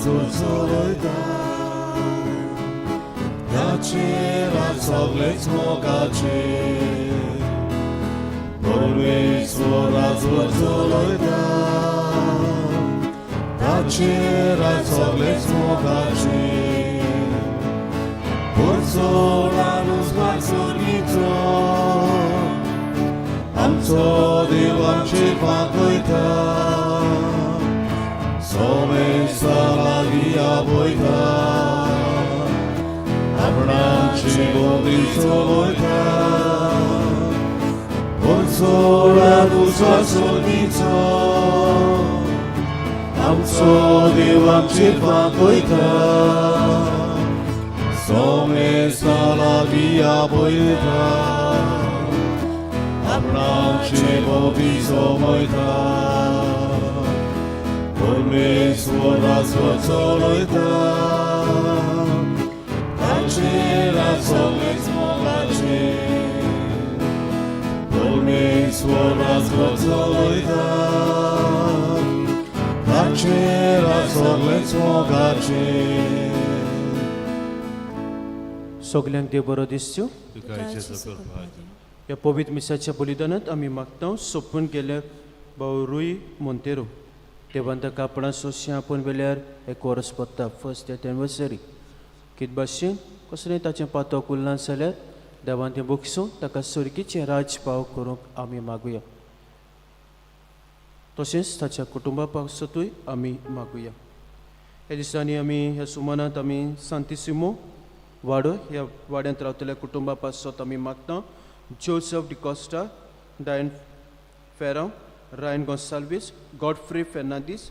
राजवट चलयता ताचेर राज सगळेच मोगाचेर परमेश्वर राजवट चलयता ताचेर राज सगळेच मोगाचेर पोरचोडान उजवाड सोनीचो आमचो देव आमचेर पाकयता सोमेस्ता लागीं आपयता आपणाची बोली चलयता पोरचोडान उजवाड सोनीचो आमचो देव आमचेर पाकयता सोमेस्ता लागीं आपयता आपणाचे बोबी सोमयता परमेश्वर राजवट चलयता ताचेर राज सगळेच मोगाचेर परमेश्वर राजवट चलयता ताचेर राज सगळेच मोगाचेर. सगल्यांक देव बरो दिसच्यो. तुकायचे सकल. ह्या पवित्र मिसाच्या बलिदानांत आमी मागता सोंपून गेल्या भाव रुय मोंतेरो देवान ताका आपणा सोंशें आपोवन वेल्यार एक वर्स पडटा फर्स्ट डेथ एनिवर्सरी कित भाशेन कसलें ताचें पातक उरलां जाल्यार देवान तें बक्षून ताका सर्गीचें राज पाव करूंक आमी मागुया. तशेंच ताच्या कुटुंबा पासतूय आमी मागुया. ह्या दिसांनी आमी ह्या सुमानांत आमी सांतिसिमो वाडो ह्या वाड्यांत रावतल्या कुटुंबा पासत आमी मागता Joseph D'Costa, Diane Ferrao, Ryan Gonsalves, Godfrey Fernandes,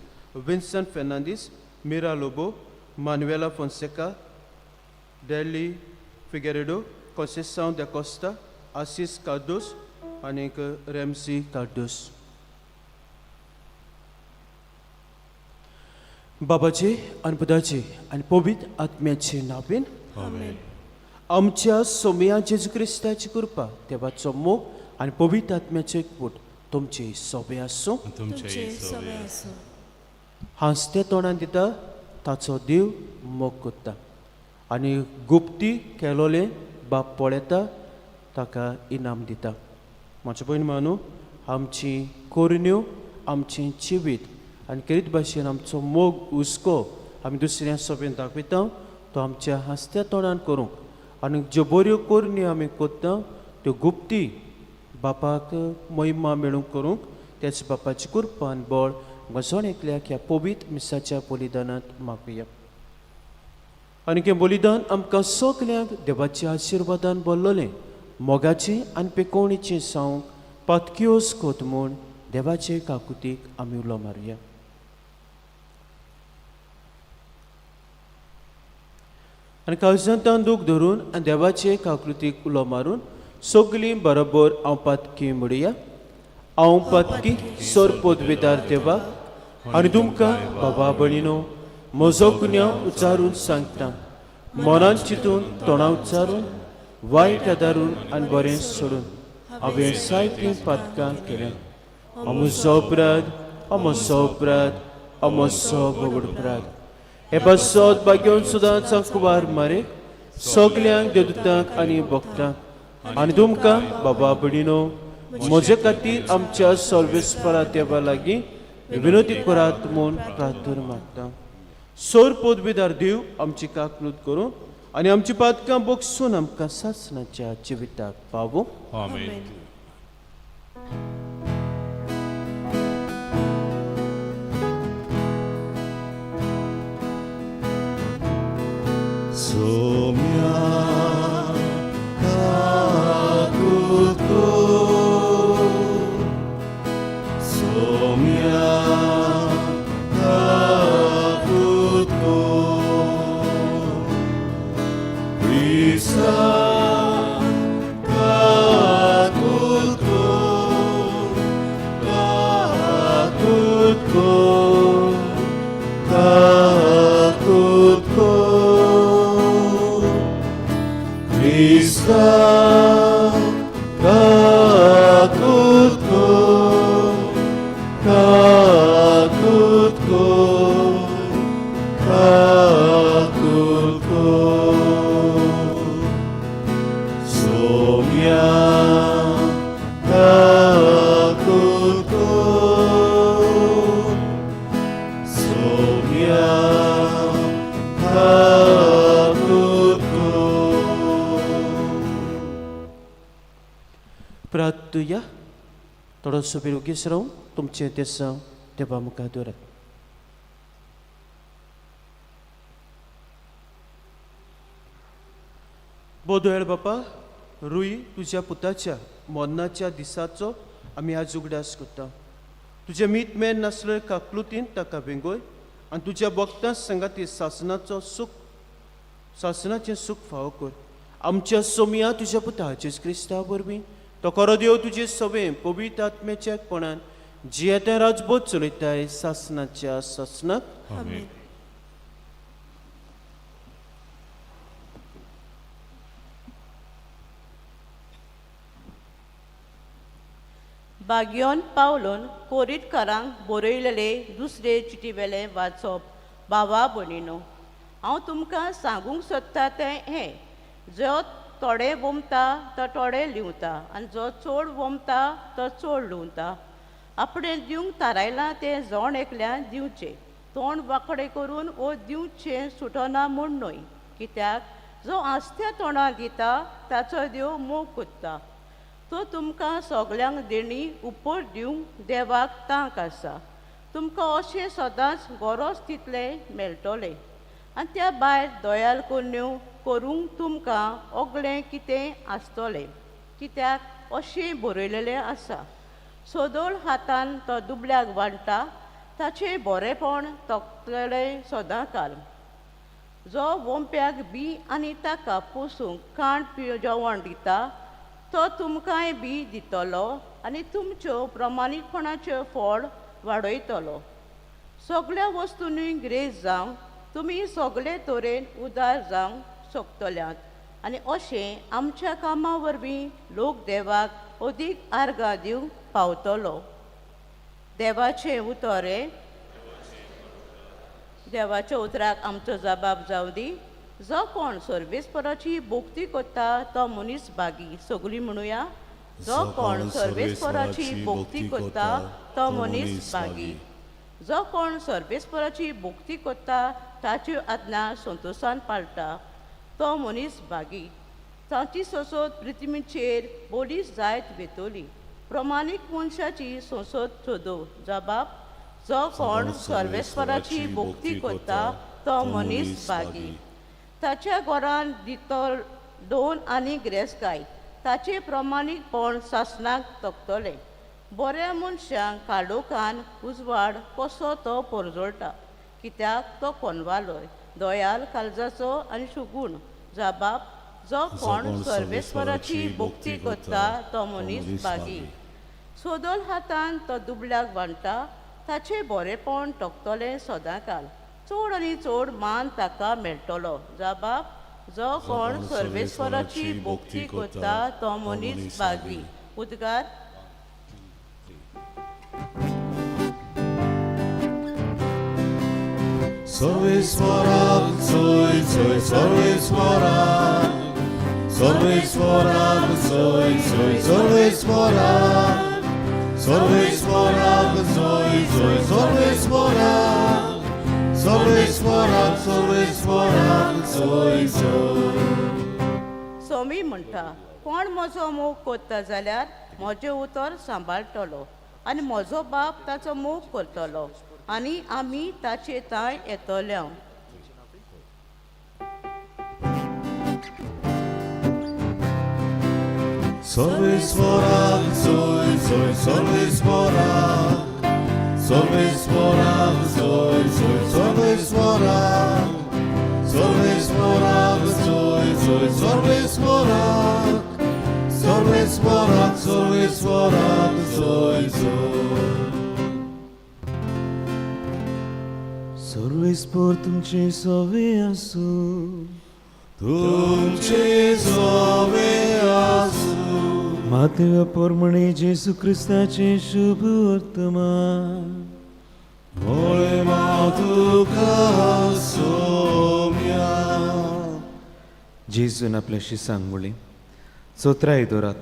Vincent Fernandes, Mira Lobo, Manuela Fonseca, Delhi Figueiredo, Conceição D'Costa, Assis Cardoso आनीक रेमसी कार्दोस. बाबाचे आनी पुताचे आनी पवित्र आत्म्याचे नांवान आमेन. आमच्या सोमया जेजू क्रिस्ताची कृपा, देवाचो मोग आनी पवित्र आत्म्याचो एकवट तुमचे सोबे आसूं. तुमचे सोबे आसूं. हांसते तोंडान दिता ताचो देव मोग करता आनी गुप्ती केलोलें बाप पळयता ताका इनाम दिता. म्हाजे भयण मानू आमची करण्यो आमचें जिवीत आनी करीत भाशेन आमचो मोग हुस्को आमी दुसऱ्या सोबेन दाखयता तो आमच्या हांसत्या तोंडान करूंक आनी ज्यो बऱ्यो करण्यो आमी करता त्यो गुप्ती बापाक महिमा मेळूंक करूंक त्याच बापाची कृपान बळ जण एकल्याक ह्या पवित्र मिसाच्या बलिदानांत मागुया. आनी हें बलिदान आमकां सगल्यांक देवाच्या आशिर्वादान भरलेलें मोगाचें आनी पेकोवणीचें सावंक पातकियोस कोत म्हूण देवाचे काकुतीक आमी उलो मारुया. आनी काळजांत दूख धरून आनी देवाचे काकृतीक उलो मारून सगलीं बरोबर हांव पातकी म्हणुया. हांव पातकी सर पदवेदार देवा आनी तुमकां बाबा भयणीनो म्हजो गुन्यांव उच्चारून सांगता. मनान चिंतून तोंडा उच्चारून वायट आदारून आनी बरें सोडून हांवें जायतीं पातकां केल्या. अमुजो अपराध, अमसो अपराध, अमसो व्हड अपराध. हे पासत भाग्योन सुदांच कुवार मारे सगल्यांक देवदूतांक आनी भक्तांक आनी तुमकां बाबा भयणीनो म्हजे खातीर आमच्या सर्वेस्परा देवा लागीं विनोदी करात म्हूण प्रार्थना मागता. सोर पदवीदार देव आमची काकलूत करूं आनी आमची पातकां बगसून आमकां सासणाच्या जिविताक पावूं. आमेन. सोम्या काकूत कर, सोम्या काकूत कर, क्रिस्ता काकूत कर, काकूत कर, काकूत कर, क्रिस्ता काकूत कर, काकूत कर, प्रार्थुया. थोडोसो वेळ ओगीच रावून तुमचें देसांव देवा मुखार दवरात. बोदोळ बापा, रुई तुज्या पुताच्या मरणाच्या दिसाचो आमी आज उगडास करता. तुजें मीत मेर नासले काकलुतीन ताका वेंगय आनी तुज्या भक्तां संगाती सासनाचो सूख सासनाचें सूख फावो कर. आमच्या सोमया तुज्या पुता जेजू क्रिस्ता वरवीं तो खरो देव तुजे सवे पवित्र आत्म्याच्या एकपणान जियेते राजबोध चलयताय सासनाच्या सासनाक. आमेन. बाग्योन पावलोन कोरीतकारांक बरयलेले दुसरे चिटीवेलें वाचप. बाबा भयणीनो, हांव तुमकां सांगूंक सोदता तें हें, जो थोडें वोमता तो थोडें लिवता आनी जो चड वोमता तो चड लुवता. आपणें दिवंक थारायलां तें जण एकल्यान दिवचें, तोंड वांकडें करून वो दिवचें सुटना म्हूण न्हय, कित्याक जो आस्त्या तोंडान दिता ताचो देव मोग कोत्ता. तो तुमकां सगल्यांक देणी उपट दिवंक देवाक तांक आसा. तुमकां अशें सदांच गरज तितलें मेळटलें आनी त्या भायर दयाल करण्यो करूंक तुमकां ओगलें कितें आसतलें, कित्याक अशें बरयलेलें आसा, सदळ हातान तो दुबल्याक वांट्टा ताचें बरेंपण तोखतलें सदां काल. जो वोंप्याक बी आनी ताका पोसूंक खाण जेवण दिता तो तुमकांय बी दितलो आनी तुमच्यो प्रमाणीकपणाच्यो फळ वाडयतलो. सगळ्या वस्तूंनी ग्रेस जावंक तुमी सगळे तरेन उदार जावंक शकतल्यात आनी अशें आमच्या कामा वरवीं लोक देवाक अदीक आर्गां दिवंक पावतलो. देवाचें उतर हें. देवाच्या उतराक आमचो जबाब जावं दी. जो कोण सर्वेस्पराची भोक्ती करता तो मनीस भागी. सगळीं म्हणुया, जो कोण सर्वेस्पराची भोक्ती करता तो मनीस भागी. जो कोण सर्वेस्पराची भोक्ती करता ताच्यो आज्ञा संतोशान पाळटा तो मनीस भागी. ताची संसद पृथ्वीचेर बोलीस जायत वेतली. प्रमाणीक मनशाची संसद सोदो. जबाब, जो कोण सर्वेस्पराची भोक्ती करता तो मनीस भागी. ताच्या घरान दितो दोन आनी गिरेस्तकाय ताचें प्रमाणीकपण सासणाक तोखतलें. बऱ्या मनशांक काळोखान उजवाड कसो तो परजळटा, कित्याक तो कोनवालोय दयाल काळजाचो आनी सुगूण. जबाब, जो कोण सर्वेस्पराची भोक्ती करता तो मनीस भागी. सदळ हातान तो दुबल्याक बांदता ताचें बरेंपण तोखतलें सदांकाल. चड आनी चड मान ताका मेळटलो. जबाब, जो कोण सर्वेस्पराची भोक्ती करता तो मनीस भागी. उद्गार. सर्वेस्वराक जय जय सर्वेस्वराक, सर्वेस्वराक जय जय सर्वेस्वराक, सर्वेस्वराक जय जय सर्वेस्वराक, सर्वेस्वराक सर्वेस्वराक जय जय. सोमी म्हणटा, कोण म्हजो मोग करता जाल्यार म्हजें उतर सांबाळटलो आनी म्हजो बाप ताचो मोग करतलो आनी आमी ताचे तांय येतले. सर्वेस्वराक जय जय सर्वेस्वराक, सर्वेस्वराक जय जय सर्वेस्वराक, सर्वेस्वराक जय जय सर्वेस्वराक, सर्वेस्वराक सर्वेस्वराक जय जय. सर्वेस्पर तुमचे सवे आसूं. तुमचे सवे आसूं. मातेवा पोरमणे जेजू क्रिस्ताचें शुभ वर्तमान. मोळमा तुका सोम्या. जेजून आपल्या शिसांक म्हणलें, चोत्राय दवरात,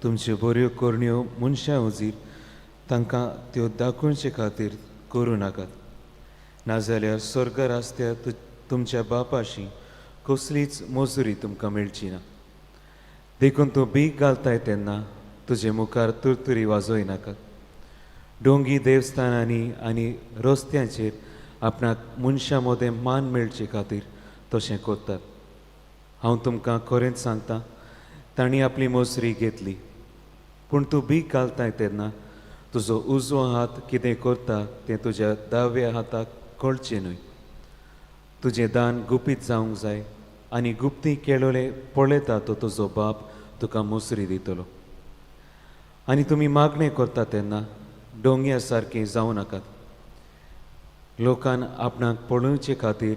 तुमच्यो बऱ्यो करण्यो मनशां हुजीर तांकां त्यो दाखोवचे खातीर करूं नाकात, नाजाल्यार स्वर्गार आसत्या तुमच्या बापाशी कसलीच मजुरी तुमकां मेळची ना. देखून तूं बीक घालताय तेन्ना तुजे मुखार तुरतुरी वाजोय नाकात. डोंगी देवस्थानांनी आनी रस्त्यांचेर आपणाक मनशां मदें मान मेळचे खातीर तशें करतात. हांव तुमकां खरेंच सांगता, तांणी आपली मोसरी घेतली. पूण तूं भीक घालताय तेन्ना तुजो उजवो हात कितें करता तें तुज्या दाव्या हाताक कळचें न्हय. तुजें दान गुपीत जावंक जाय आनी गुप्ती केळोले पळयता तो तुजो बाप तुका मोसरी दितलो. आनी तुमी मागणें करता तेन्ना डोंग्या सारकें जावं नाकात. लोकान आपणाक पळोवचे खातीर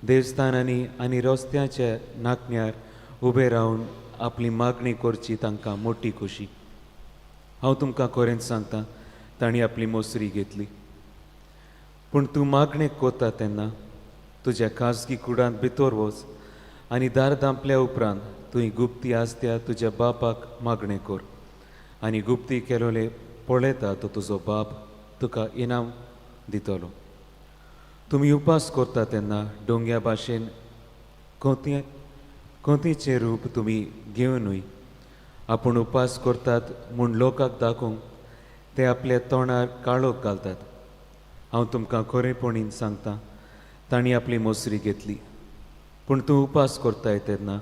देवस्थानांनी आनी रस्त्याच्या नाकण्यार उबे रावन आपली मागणी करची तांकां मोटी खोशी. हांव तुमकां खरेंच सांगता, तांणी आपली मोसरी घेतली. पूण तूं मागणें करता तेन्ना तुज्या खाजगी कुडांत भितर वच आनी दार धांपल्या उपरांत तुवें गुप्ती आसत्या तुज्या बापाक मागणें कर आनी गुप्ती केलोले पळयता तो तुजो बाप तुका इनाम दितलो. तुमी उपास करता तेन्ना डोंग्या भाशेन कोंतीचें रूप तुमी घेवनूय आपूण उपास करतात म्हूण लोकांक दाखोवंक ते आपल्या तोंडार काळोख घालतात. हांव तुमकां खरेपणीन सांगता, तांणी आपली मोसरी घेतली. पूण तूं उपास करताय तेन्ना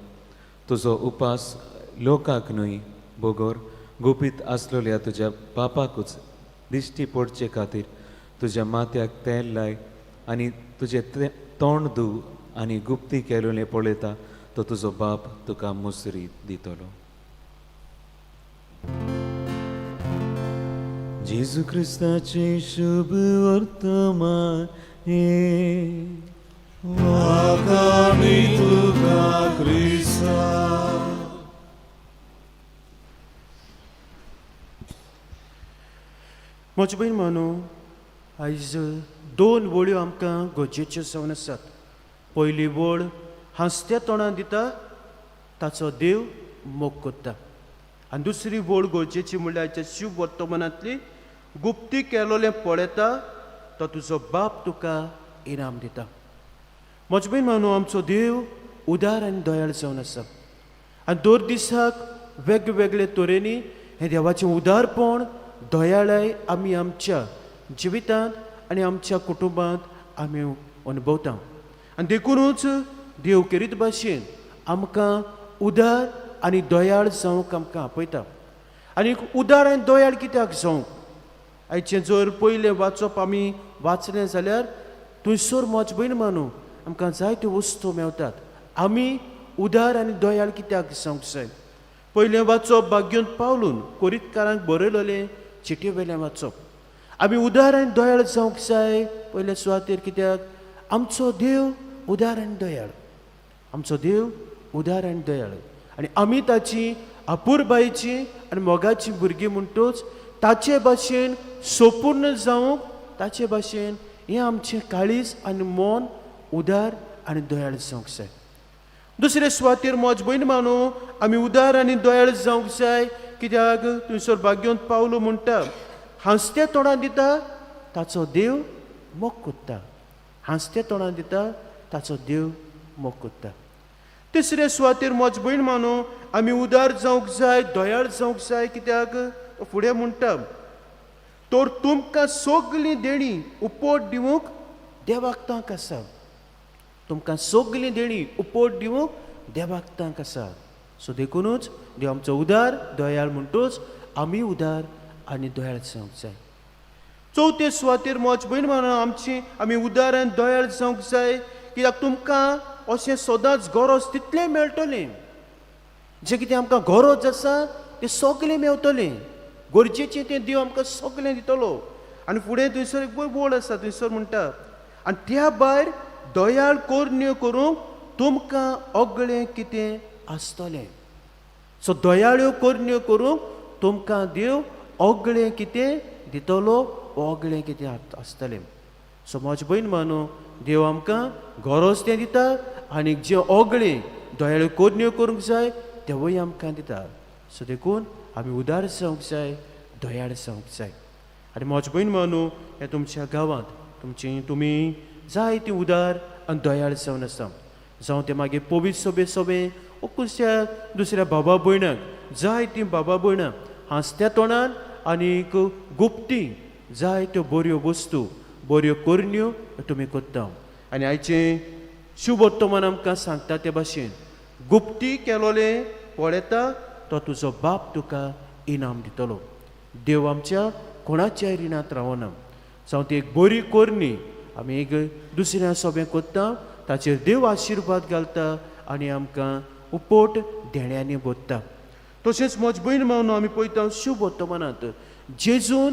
तुजो उपास लोकांक न्हय बगर गुपीत आसलेल्या तुज्या बापाकूच दिश्टी पडचे खातीर तुज्या माथ्याक तेल लाय आनी तुजें तोंड धूव आनी गुप्ती केलोलें पळयता तो तुजो बाप तुका मुसरी दितलो. जेजू क्रिस्ताचें शुभ वर्तमान हें. वाखाणी तुका क्रिस्ता. म्हजे भयण मानू, आयज दोन वळ्यो आमकां गरजेच्यो जावन आसात. पयली वळ हांसत्या तोंडान दिता ताचो देव मोग करता, आनी दुसरी वळ गरजेची म्हणल्यार आयच्या शिव वर्तमानांतली गुप्ती केलोलें पळयता तो तुजो बाप तुका इनाम दिता. म्हजे भयण मानू, आमचो देव उदार आनी दयाळ जावन आसा आनी दर दिसाक वेगवेगळे तरेनी हें देवाचें उदारपण दयाळाय आमी आमच्या जिवितांत आनी आमच्या कुटुंबांत आमी अनुभवता. आनी देखुनूच देव केरीत भाशेन आमकां उदार आनी दयाळ जावंक आमकां आपयता. आनी उदार आनी दयाळ कित्याक जावंक, आयचें जर पयलें वाचप आमी वाचलें जाल्यार थंयसर म्हज भयण मानू आमकां जायत्यो वस्तू मेवतात. आमी उदार आनी दयाळ कित्याक जावंक जाय? पयलें वाचप भाग्योन पावलून कोरीतकारांक बरयलेलें चिटये वयलें वाचप. आमी उदार आनी दयाळ जावंक जाय पयले सुवातेर कित्याक आमचो देव उदार आनी दयाळ, आमचो देव उदार आनी दयाळ आनी आमी ताची अपुरबायेची आनी मोगाची भुरगीं म्हणटूच ताचे भाशेन सोपूर्ण जावंक, ताचे भाशेन हें आमचें काळीज आनी मन उदार आनी दयाळ जावंक जाय. दुसरे सुवातेर म्हज भयण मानू आमी उदार आनी दयाळ जावंक जाय कित्याक थंयसर भाग्योंत पावलो म्हणटा हांसत्या तोंडान दिता ताचो देव मोग कोत्ता, हांसत्या तोंडान दिता ताचो देव मोग कोत्ता. तिसरे सुवातेर म्हज भयण मानू आमी उदार जावंक जाय, दयाळ जावंक जाय कित्याक फुडें म्हणटा तर तुमकां सगळीं देणी उपोट दिवंक देवाक तांक आसा, तुमकां सगळीं देणी उपोट दिवंक देवाक तांक आसा. सो देखुनूच देव आमचो उदार दयाळ म्हणटूच आमी उदार आनी दयाळ जावंक जाय. चवथे सुवातेर म्हज भयण मानू आमची आमी उदार आनी दयाळ जावंक जाय कित्याक तुमकां अशें सदांच गरज तितलें मेळटलें, जें कितें आमकां गरज आसा तें सगळें मेवतलें, गरजेचें तें देव आमकां सगळें दितलो. आनी फुडें थंयसर एक वळ आसा थंयसर म्हणटा आनी त्या भायर दयाळ करण्यो करूंक तुमकां अगळें कितें आसतलें. सो दयाळ्यो करण्यो करूंक तुमकां देव अगळें कितें दितलो, अगळें कितें आसतलें. सो म्हजे भयण मानू देव आमकां गरज तें दिता आनी जें अगळें दयाळ्यो करण्यो करूंक जाय तेवूय आमकां दिता. सो देखून आमी उदार जावंक जाय, दयाळ जावंक जाय. आनी म्हजे भयण मानू हें तुमच्या गांवांत तुमची तुमी जाय ती उदार आनी दयाळ जावन आसा, जावं तें मागीर पवित्र सोबे सोबे ओ कुसच्या दुसऱ्या बाबा भयणाक जाय ती बाबा भयणां हांसत्या तोंडान आनीक गुप्ती जाय त्यो बऱ्यो वस्तू बऱ्यो करण्यो तुमी करता. आनी आयचें शुभवर्तमान आमकां सांगता ते भाशेन गुप्ती केलोलें पळयता तो तुजो बाप तुका इनाम दितलो. देव आमच्या कोणाच्याय रिणांत रावना. जावं ती एक बरी करणी आमी एक दुसऱ्या सोबें करता ताचेर देव आशिर्वाद घालता आनी आमकां उपट देण्यांनी भरता. तशेंच म्हज भयण मावन आमी पळयता शुभवर्तमानांत जेजून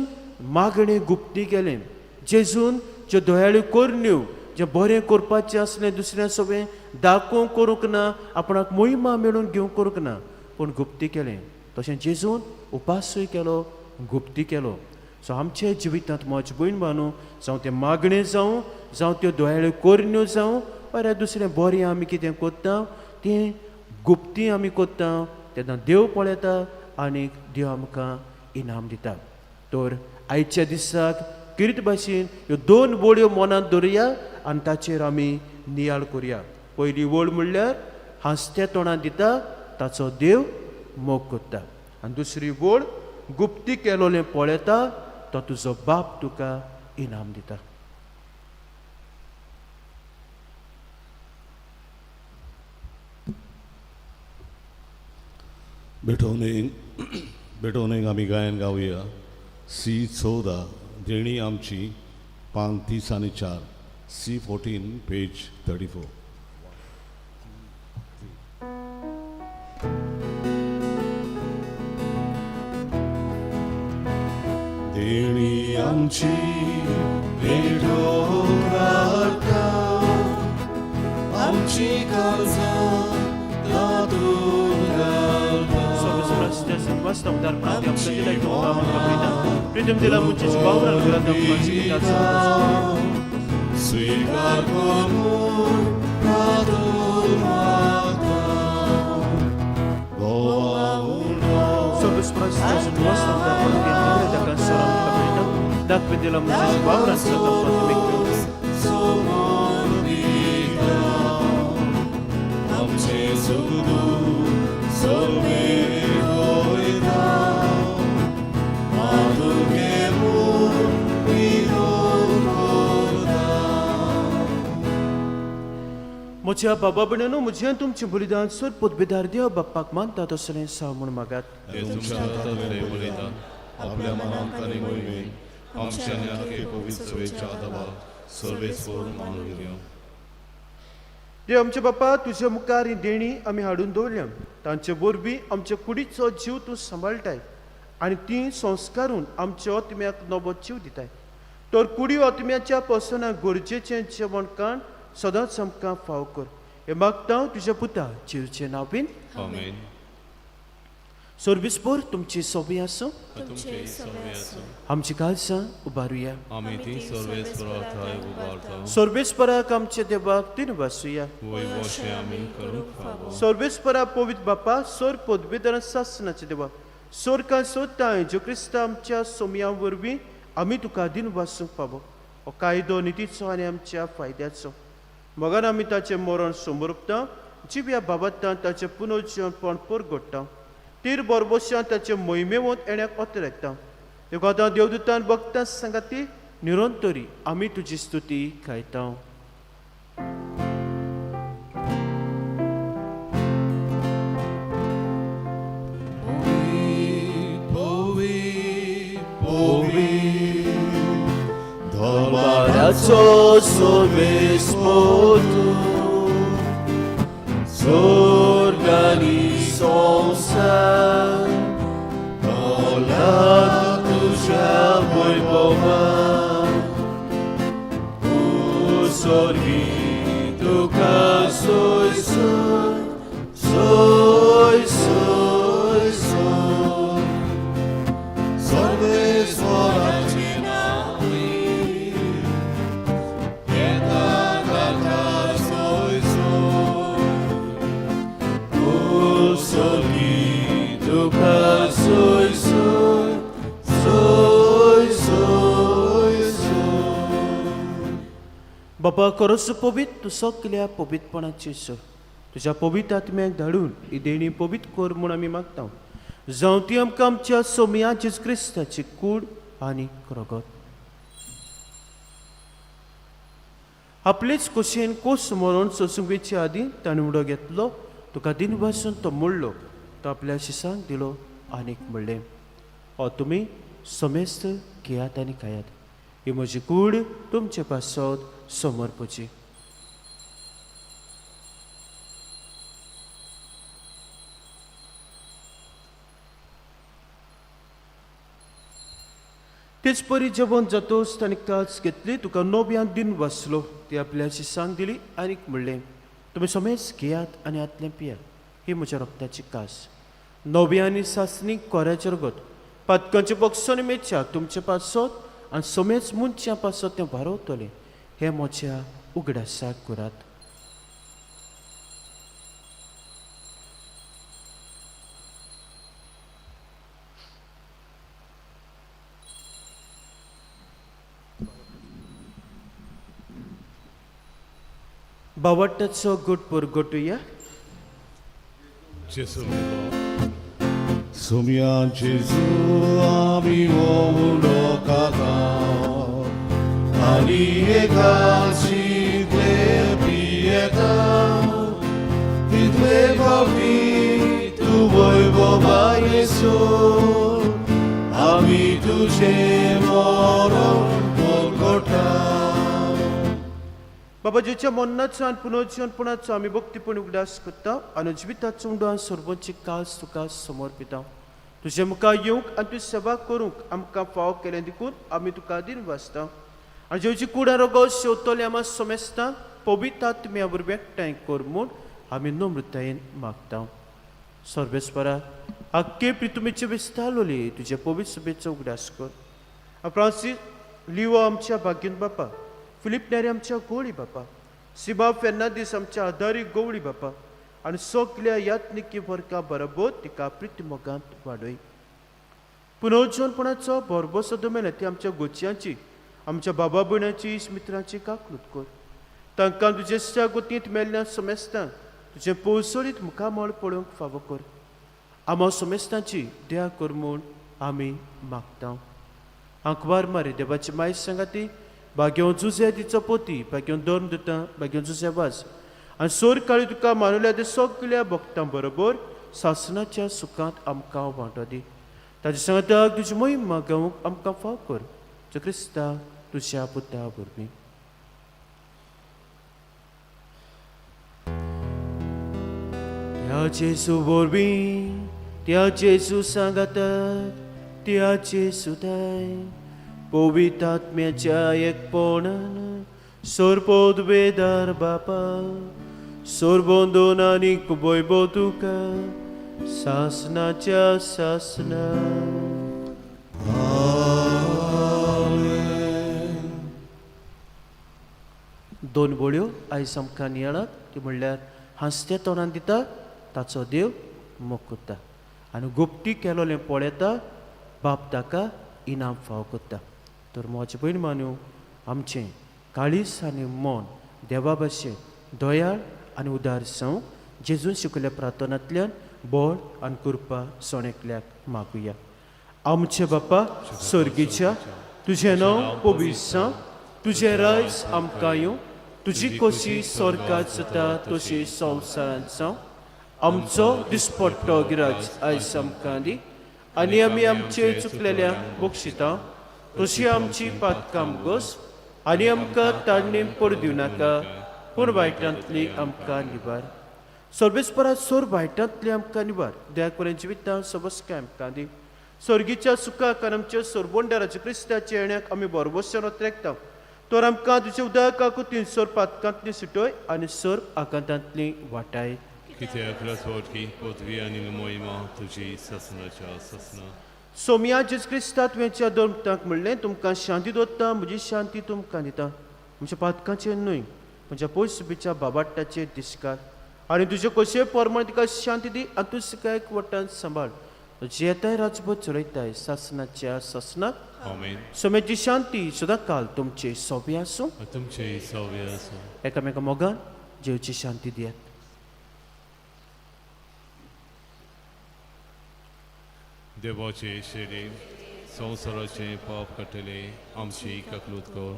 मागणें गुप्ती केलें. जेजून ज्यो दयाळू करण्यो जें बरें करपाचें आसलें दुसऱ्या सोबें दाखोवंक करूंक ना, आपणाक मोहिमा मेळून घेवंक करूंक ना, पूण गुप्ती केलें. तशें जेजून उपासूय केलो, गुप्ती केलो. सो आमच्या जिवितांत म्हज भयण बानू जावं तें मागणें जावं, जावं त्यो दयाळू करण्यो जावं, बरें दुसरें बरें आमी कितें करता तें गुप्ती आमी करता तेन्ना देव पळयता आनी देव आमकां इनाम दिता. तर आयच्या दिसाक किर्त भाशेन ह्यो दोन वळ्यो मनांत दवरुया आनी ताचेर आमी नियाळ करुया. पयली वळ म्हणल्यार हांसत्या तोंडान दिता ताचो देव मोग करता, आनी दुसरी वळ गुप्ती केलोलें पळयता तो तुजो बाप तुका इनाम दिता. भेटवणेक आमी गायन गावया सी 14 देणी आमची पान 30 आनी 4 सी 14 पेज 34. देणी आमची भेटो करता आमची काळजां तातूंत स्वीकार करून तातूंत मागता गोवा उणो समोर दिता आमचे सुखदुःख सर्वे वयता मातुगे म्हूण विनोद करता. म्हज्या बाबा भयणांनो, म्हजें तुमचें बलिदान सर पदवेदार देव बाप्पाक मानता तसलें साव म्हूण मागात. तुमच्या हातांतलें बलिदान आपल्या मनांत आनी मोहिमेन आमच्या आनी आख्खे पवित्र सभेच्या आदाबाक सर्वेस्पर मानून घेवं. देव आमच्या बापा, तुज्या मुखार ही देणी आमी हाडून दवरल्या. तांचे वरवीं आमच्या कुडीचो जीव तूं सांबाळटाय आनी ती संस्कारून आमच्या आत्म्याक नवो जीव दिताय. तर कुडी आत्म्याच्या पसनाक गरजेचें जेवण काण सदांच आमकां फाव कर. हें मागता तुज्या पुता जिवचे नांवीन. आमेन. सर्वीसभर तुमची सोबी आसूं, तुमचे सवे आसूं. आमची काळजां उबारुया. आमी ती सर्वेस्परा थंय उबारता. सर्वेस्पराक आमच्या देवाक तीन वासुया. वय वशे आमी करूंक फावो. सर्वेस्परा पवित्र बापा, सोर पदवेदार सासनाचे देवा, सोरकां सोदताय जो क्रिस्ता आमच्या सोमया वरवीं आमी तुका दिन वासूंक फावो. हो कायदो नितीचो आनी आमच्या फायद्याचो. मगान आमी ताचें मरण समर्पता, जिव्या बाबतान ताचें पुनर्जीवनपण परगडटा, तीर बरबोशान ताचे मोहिमेवंत येण्याक अतरेकता. देखून आतां देवदूतान भक्तां सांगाती निरंतरी आमी तुजी स्तुती गायता. धर्माचो सोबेस्पोतू स्वर्गानी संवसार तोला तुज्या वैभवान स्वर्गी तुका सोय सोय सोय सोय सोय सर्वेस्पराची नांवी येता ताका सोय सोय स्वर्गी तुका सोय सोय सोय सोय सोय. बाबा खरोच पवित्र तूं सगल्या पवित्रपणाची सर, तुज्या पवित्र आत्म्याक धाडून ही देणी पवित्र कर म्हूण आमी मागता, जावं ती आमकां आमच्या सोमया जेजू क्रिस्ताची कूड आनी रगत. आपलेच कुशीन कोस मरोन सोसूंक वेचे आदीं ताणें उडो घेतलो, तुका दिनवासून तो मोडलो, तो आपल्या शिसांक दिलो आनीक म्हणलें, हो तुमी समेस्त घेयात आनी खायात, ही म्हजी कूड तुमचे पासत समर्पची. तेच परी जेवण जातोच ताणें कास घेतली, तुका नव्यान दिन वाचलो, ती आपल्या शिसांक दिली आनीक म्हणलें, तुमी समेज घेयात आनी हातलें पियात, ही म्हज्या रक्ताची कास, नव्या आनी सासणी कोऱ्याचें रगत, पातकांचे बक्षण मेच्या तुमचे पासत आनी समेज मनशां पासत तें वारवतलें, हें म्हज्या उगडासाक करात. बावट्टाचो गुट पुरगोटुया. जेजू मेलो. सोम्या जेजू आमी उडो खाता आनी एकाशितले पियेता तितले फावटी तूं वैभवा येसू आमी तुजें मरण परगटा. बाबाजीच्या मरणाचो आनी पुनर्जीवनपणाचो आमी भक्तीपण उगडास करता आनी जिविताचो उंडो आनी सर्वांची कास तुका समर्पिता. तुजे मुखार येवंक आनी तुजी सेवा करूंक आमकां फाव केलें देखून आमी तुका दिन वाचता आनी जेवची कुडां रोगो शेवतले आमा समेस्तां पवित्र आत्म्या वरवीं एकठांय कर म्हूण आमी नम्रतायेन मागता. सर्वेस्परा आख्खे प्रितुमेचे विस्तारलोली तुजे पवित्र सभेचो उगडास कर. फ्रांसीस लिओ आमच्या भाग्यन बापा, फिलीप नेरी आमच्या गोळी बापा, सिबा फेर्नादीस आमच्या आदारी गवळी बापा आनी सगल्या यात्निकी वर्गा बरोबर तिका प्रितीमोगांत वाडय. पुनर्जीवनपणाचो भरभोसो दमेले ती आमच्या गोचयांची, आमच्या बाबा भयणाची, मित्रांची काकलूत कर. तांकां तुजेच्या गोतींत मेल्ल्या समेस्तांक तुजें पोवसोळीत मुखामळ पळोवंक फावो कर. आमा समेस्तांची दया कर म्हूण आमी मागता. आंकवार मारी देवाची माय सांगाती भाग्यों जुजे तिचो पोती, भाग्यों धर्म दिता, भाग्यों जुजे वास आनी सोर काळी तुका मानवल्या ते सगल्या भक्तां बरोबर सासणाच्या सुखांत आमकां वांटो दी. ताच्या सांगाताक तुजी महिमा गावंक आमकां फाव कर, जो क्रिस्ता तुज्या पुता वरवीं. त्या जेजू वरवीं, त्या जेजू सांगाताक, त्या जेजू पवित्र आत्म्याच्या एकपणान सोरपोदवेदार बापा सोरबोंदोन आनी वैभव तुका सासनाच्या सासना. दोन बोळ्यो आयज आमकां नियाळात ती म्हणल्यार हांसत्या तोंडान दिता ताचो देव मोग करता आनी गुप्ती केलोलें पळयता बाप ताका इनाम फाव करता. तर म्हजे भयण मान्यो आमचें काळीज आनी मन देवा भाशेन दयाळ आनी उदार जावंक जेजून शिकयल्ल्या प्रार्थनांतल्यान बळ आनी कृपा सणेकल्याक मागुया. आमचे बापा सर्गीच्या, तुजें नांव पवित्र जावं, तुजें रायज आमकां येवं, तुजी कोशी स्वर्गांत जाता तशी संवसारांत जावं. आमचो दिसपट्टो गिराज आयज आमकां दी आनी आमी आमचे चुकलेल्यांक बक्षिता तशी आमची पातकां गोस आनी आमकां ताडणी पडू दिवं नाका, पूण वायटांतली आमकां निवार. सर्वेस्परा सोर वायटांतली आमकां निवार, दया करून जिवितां सबस्काय आमकां दी. सर्गीच्या सुखाक आनी आमच्या सोरबोंडाराच्या क्रिस्ताच्या येण्याक आमी बरोबरच्यान ओत्रेकता. तर आमकां तुज्या उदका कुतीन सोर पातकांतली सुटय आनी सोर आकांतांतली वाटाय. कित्याक राजवटकी पदवी आनी महिमा तुजी सासणाच्या सासणा. सोमया जेजू क्रिस्ता तुवेंच्या दोन म्हणलें, तुमकां शांती दवरता, म्हजी शांती तुमकां दिता. म्हज्या पातकांचेर न्हय, म्हज्या पयसुबीच्या बाबाट्टाचेर दिसकार आनी तुजे कशे प्रमाण तिका शांती दी आनी तूं तिका एक वटान सांबाळ. जियेताय राजभर चलयताय सासणाच्या सासणाक. आमेन. सोम्याची शांती सदां काल तुमचे सोबे आसूं, तुमचे सोबे आसूं. एकामेका मोगान जेवची शांती दियात. देवाचे शेरे संवसाराचें पाप काडटले आमची ककलूत कर.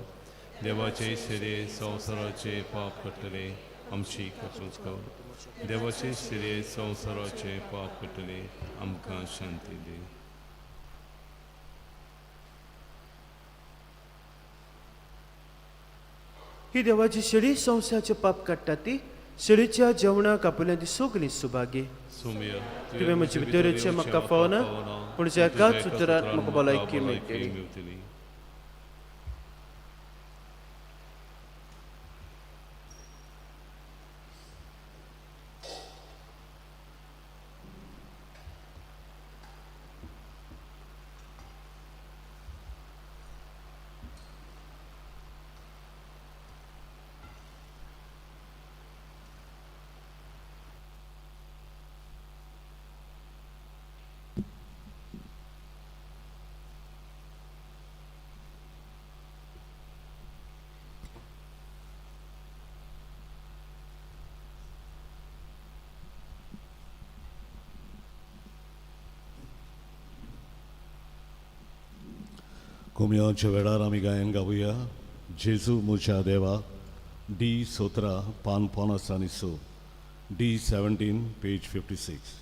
देवाचे शेरे संवसाराचें पाप काडटले आमची ककलूत कर. देवाचे शेरे संवसाराचें पाप काडटले आमकां शांती दी. ही देवाची शेळी संवसाराचें पाप काडटा ती शेळीच्या जेवणाक आपल्या ती सगळीं सुभागी. सोम्या, तुवें म्हजे भितर येवचें म्हाका फावना, पूण ज्या एकाच उतरान म्हाका भलायकी मेळटली. मेळटली. कोमयाच्या वेळार आमी गायन गावया जेजू म्हज्या देवा, डी 17 पान 56, डी 17 पेज 56.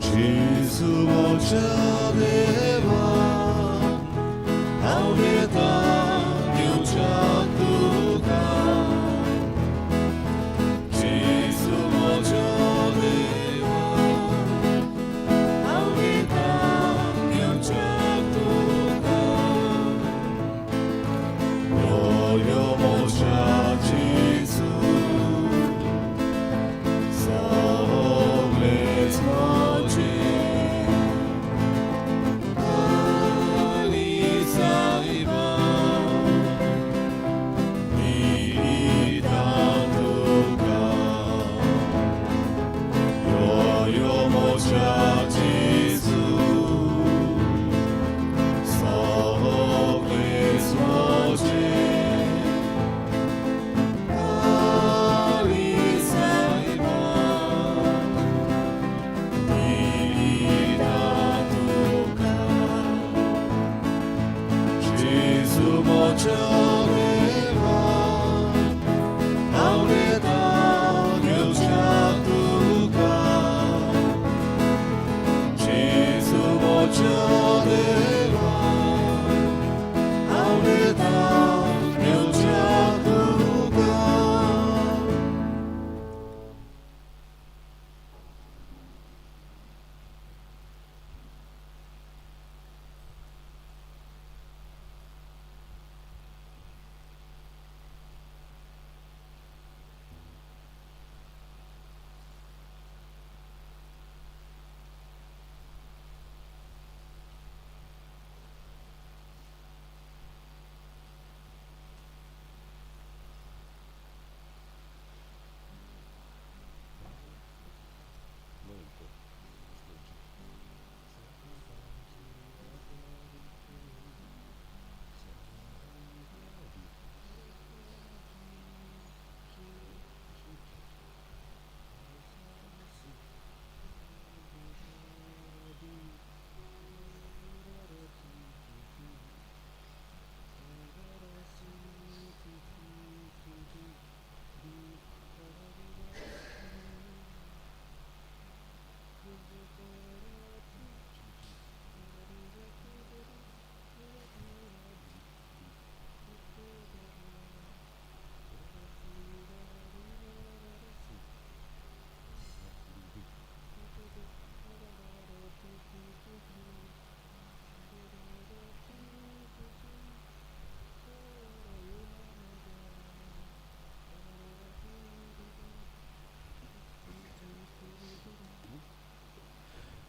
जेजू म्हज्या देवा, हांव येता दिवच्याक तुका. जेजू म्हज्या देवा, हांव येता दिवच्याक तुका. यो यो म्हज्या जेजू, सगळेंच म्हजें.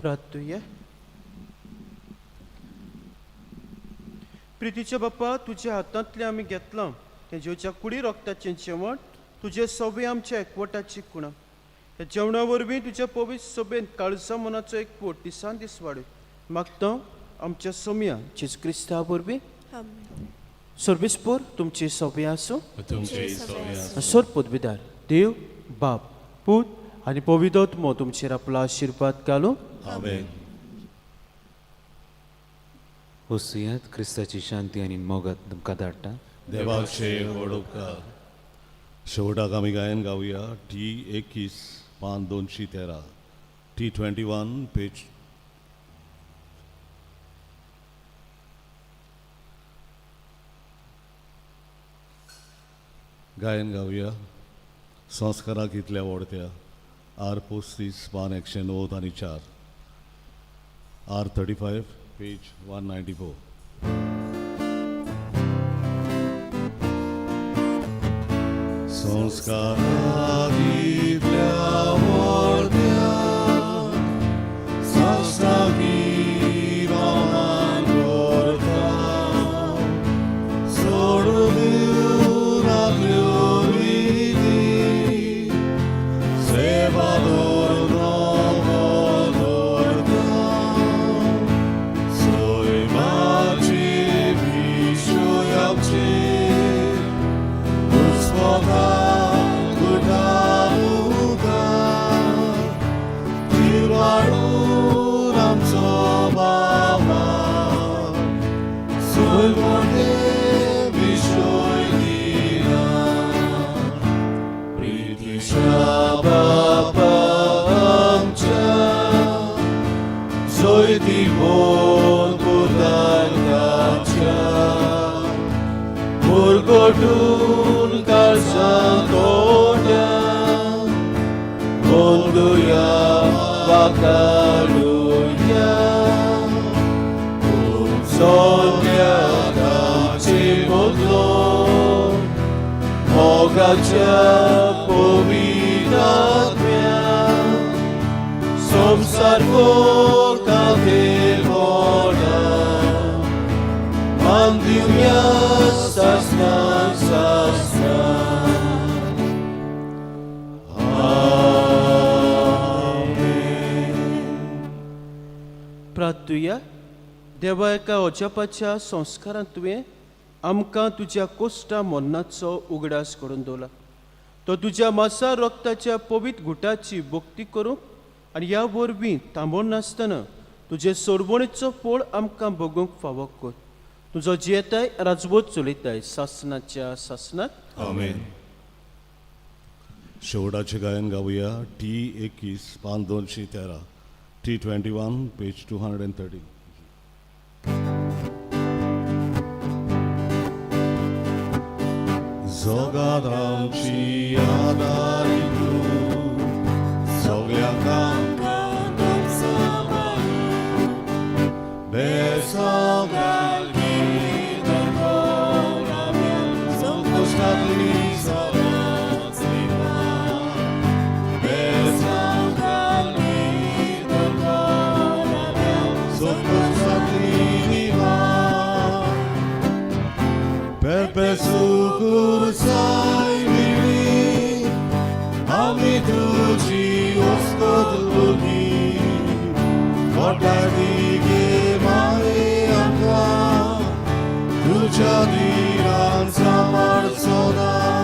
प्रार्थुया. प्रितीच्या बाप्पा, तुज्या हातांतलें आमी घेतलां तें जेवच्या कुडी रक्ताचें जेवण तुजे सवे आमच्या एकवटाची कुणां. ह्या जेवणा वरवीं तुज्या पवित्र सभेन काळजा मनाचो एकवट दिसान दीस वाडय मागता आमच्या सोम्या जेजू क्रिस्ता वरवीं. आमेन. सर्वेस्पोर तुमचे सोंपें आसूं. तुमचे सोबे आसूं. सर पदवीदार देव बाप पूत आनी पवित्र तुमचेर आपलो आशिर्वाद घालूं. आमेन. वसुयात क्रिस्ताची शांती आनी मोगात तुमकां धाडटा. देवाचे व्हड उपकार. शेवटाक आमी गायन गावया टी 21 पान 213, टी 21 पेज. गायन गावया संस्काराक इतल्या वोडत्या आर 35 पान 194, आर 35 पेज 194. संस्काराक इतल्या वोडत्या संस्काराक रोमान करता सोडून दिवन आपल्यो रिती सेवा दवरून दवरता सैमाची विशय आमची पुस्तकां गुटामुखार जिवाणून आमचो बाबा सैमाचे विशय दिना प्रितीच्या बापा आमच्या जयती बोल पुतांच्या मुरगटून काळजां तोंड्या गोंदुया वाकाडुया सोन्या ताचे बदलो मोगाच्या पवित्रात्म्या संसार कातेपणा मान दिवया सासना सासना. आमेन. प्रार्थुया. देवा, एका अजापाच्या संस्कारांत तुवें आमकां तुज्या कोश्टा मरणाचो उगडास करून दवरला. तो तुज्या मासा रक्ताच्या पवित्र गुटाची भक्ती करूंक आनी ह्या वरवीं थांबोनासतना तुजे सोडवणीचो फोळ आमकां भोगूंक फावो कर. तुजो जियेताय राजवत चलयताय सासनाच्या सासनात. आमेन. शेवटाचें गायन गावया टी 21 पान 213, टी 21 पेज 213. जगात आमची आदारी तूं सगळ्यांक बेसगळ्या संकश्टांतली सदांच निवार. बेसगळ्या संकश्टांतली निवार. Pepe sucursai mili, आमी तुजी वस्तत भुरगीं, कोटा गे माये आमकां, तुज्या दिरान सांबाळ सदां.